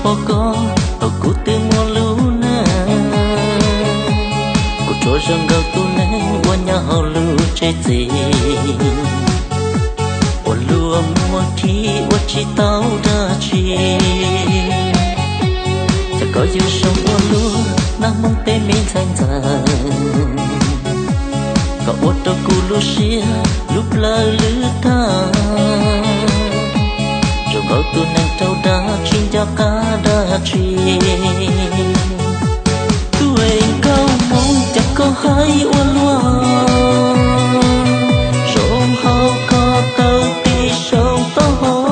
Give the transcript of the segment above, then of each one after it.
Pom koj thaum kuv twb muaj lub neej, kuv tsuas zoo nkaus tus neeg uas nyob hauv lub tsev txiv, uas luag muab khi ua tsis tau dab tsi. Cas koj yuav zoo ua luaj, nag hmoob tej me ntxhais ntxawm, koj ua rau kuv lub siab lub plawv lwj tag, zoo nkaus tus neeg raug dag tsis nco qab dab tsi. Tus nkauj Hmoob, cas koj hais ua luaj, zoo hauv ko taw tib zoo taub hau,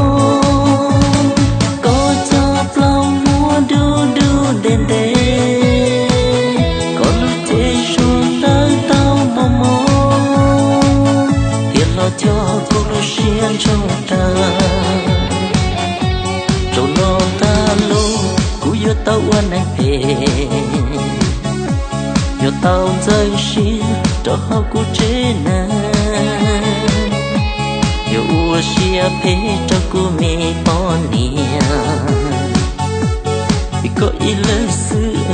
koj cov plaub muag dub dub ntev ntev, koj lub cev suab dawb tau mos mos, thiab los cog kuv lub siab ntsoog tag. Zaum no tag los kuv yuav tau ua neeg phem, yuav tau ntxeev siab rau hauv kuv tsev neeg, yuav ua siab phem rau kuv me poj niam, vim koj ib leeg xwb.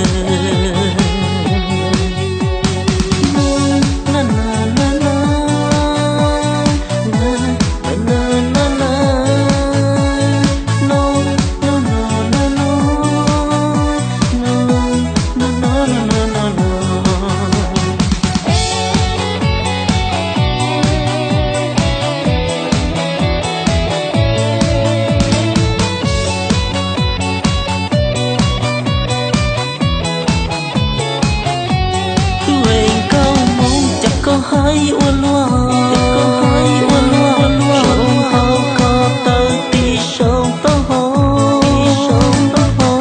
Tus nkauj Hmoob, cas koj hais ua luaj, zoo hauv ko taw tib zoo taub hau,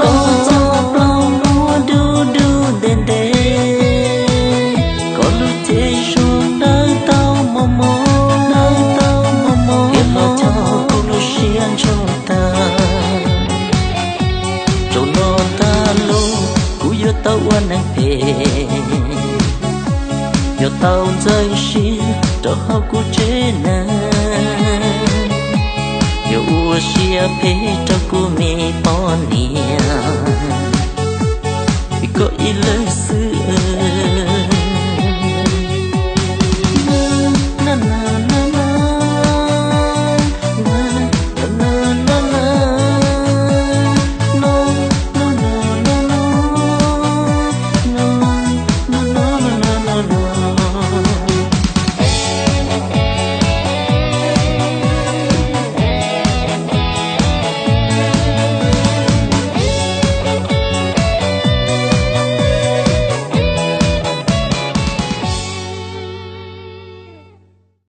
koj cov plaub muag dub dub ntev ntev, koj lub cev suab dawb tau mos mos, thiab los cog kuv lub siab ntsoog tag. Zaum no tag los kuv yuav tau ua neeg phem, yuav tau ntxeev siab rau hauv kuv tsev neeg, yuav ua siab phem rau kuv me poj niam, vim koj ib leeg xwb.